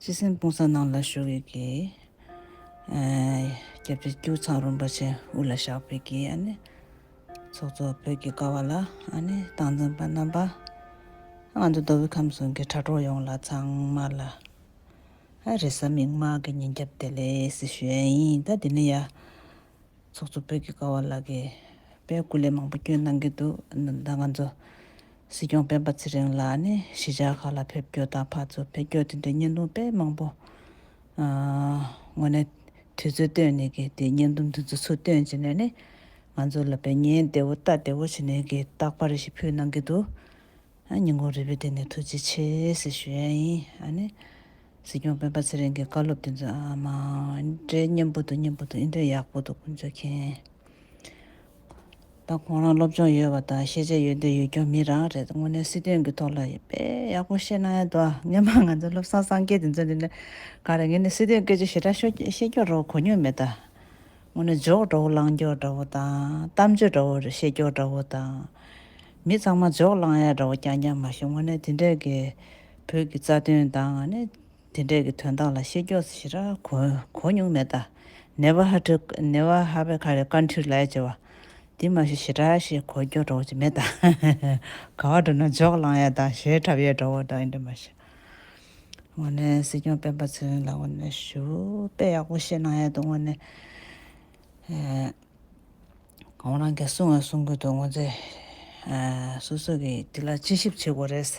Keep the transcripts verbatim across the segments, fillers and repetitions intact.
སྤྱི་སེམས་སྤུངས་ས་ནང་ལ་བཞུགས་ཡོད་ཀྱི། ཨ། སྐྱབས་རྗེ་ཀླུ་ཚང་རིན་པོ་ཆེ་དབུ་ལ་བཞག་པའི་གི་ཨ་ནི། ཚོགས་གཙོ་བོད་ཀྱི་ཀ་བ་ལ་ཨ་ནི་སྟངས་འཛིན་པ་རྣམ་པ། ང་ཚོ་མདོ་དབུས་ཁམས་གསུམ་གྱི་དྲ་གྲོགས་ཡོངས་ལ་ཚང་མ་ལ། ཨ། རེས་གཟའ་མིག་དམར་གྱི་ཉིན་རྒྱབ་བདེ་ལེགས་ཞེས་ཞུ་ཡ་ཡིན། ད་འདི་ནས་ཡ། ཚོགས་གཙོ་བོད་ཀྱི་ཀ་བ་ལགས་ཀྱིས་དཔེ་སྐུ་ལས་མང་པོ་བསྐྱོན་གནང་གི་འདུག་ད་ང་ཚོ་སྲིད་སྐྱོང་སྤེན་པ་ཚེ་རིང་ལགས་ནི་གཞིས་ཆགས་ཁག་ལ་ཕེབས་སྐྱོད་དང་ཕར་ཚུར་ཕེབས་སྐྱོད་དེ་འདྲའི་བརྙན་ཐུང་དཔེ་མང་པོ། ཨ། དངོས་གནས་དུས་ཚོད་བཏོན་ནས་ཀྱི་དེ་བརྙན་ཐུང་དེ་ཚོ་ཚུར་བཏོན་བྱས་ནས་ནི་ང་ཚོ་ལ་དཔེ་ཉན་བདེ་བོ་ལྟ་བདེ་བོ་བྱས་ནས་ཀྱི་རྟག་པར་ཞིག་ཕུལ་གནང་གི་འདུག་ཨ། ཉིན་གུང་རེ་བའི་སྟེང་ནས་ཐུགས་རྗེ་ཆེ་ཟེར་ཞུ་ཡ་ཡིན། ཨ་ནི། སྲིད་སྐྱོང་སྤེན་པ་ཚེ་རིང་གི་བཀའ་སློབ་དེ་ཚོ་ཨ་མ་འདྲའི་སྙན་པོ་འདུག་སྙན་པོ་འདུག་ཨིན་འདྲའི་ཡག་པོ་འདུག་དཀོན་མཆོག་མཁྱེན། ད་ཁོང་རང་སློབ་སྦྱོང་ཡོད་པ་དང་ཤེས་བྱ་ཡོད་འདོད་ཡོད་སྐྱོ་མི་རང་རེད། དངོས་གནས་སྲིད་དོན་གྱི་ཐོག་ལ་དཔེ་ཡག་པོ་བཤད་གནང་ཡ་འདུག་ཨ། སྔོན་མ་ང་ཚོ་བློ་བཟང་སངས་རྒྱས་དེ་ཚོ་འདི་འདྲ་ག་རེ་ངས་ནི་སྲིད་དོན་སྐད་ཆ་ཞེ་དྲག་ཤོད་བཤད་སྐྱོ་རོ་གོ་མྱོང་མེད་ད། དངོས་གནས་ཇོག་འདྲ་བོ་བླང་སྐྱོ་འདྲ་བོ་དང་གཏམ་བརྗོད་འདྲ་བོ་རེ་བཤད་སྐྱོ་འདྲ་བོ་དང་། མི་ཚང་མ་ཇོག་བླང་ཡ་འདྲ་བོ་རྐྱང་རྐྱང་མ་ཤེས། དངོས་གནས་དེ་འདྲས་ཀྱི་བོད་ཀྱི་རྩ་དོན་དང་ནི་དེ་འདྲས་ཀྱི་དོན་དག་ལ་བཤད་སྐྱོ་ཞེ་དྲག་གོ་གོ་མྱོང་མེད་ད། Never had to, never have a kind of country ལ་ཡ་བྱེད་བ། དེ་མ་ཤེས་ཞེ་དྲག་ཞེས་གོ་སྐྱོ་འདྲ་བོ་ཅིག་མེད་ད། ག་བ་འགྲོ་ན་ཇོག་བླང་ཡ་དང་ཞེ་དྲག་ཡ་འདྲ་བོ་དང་ཨིན་འདྲ་མ་ཤེས། དངོས་གནས་སྲིད་སྐྱོང་སྤེན་པ་ཚེ་རིང་ལགས་དངོས་གནས་ཞུ་དཔེ་ཡག་པོ་བཤད་གནང་ཡ་འདུག་དངོས་གནས། ཨེ། ཁོང་རང་གིས་གསུང་བ་གསུང་གི་འདུག་ང་ཚོས། ཨེ། སོ་སོ་གིས་དེ་ལ་དཔྱད་ཞིབ་བྱེད་དགོས་རེད་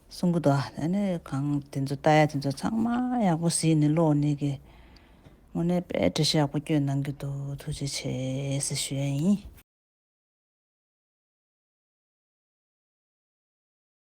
གསུང་གི་འདུག་ཨ་ནི་གང་དེ་ཚོ་ལྟ་ཡ་དེ་ཚོ་ཚང་མ་ཡག་པོ་གཟིགས་ནས་ཀློག་ནས་ཀྱི། དངོས་གནས་དཔེ་འགྲེལ་བཤད་ཡག་པོ་བསྐྱོན་གནང་གི་འདུག་ཐུགས་རྗེ་ཆེ་ཟེར་ཞུ་ཡ་ཡིན།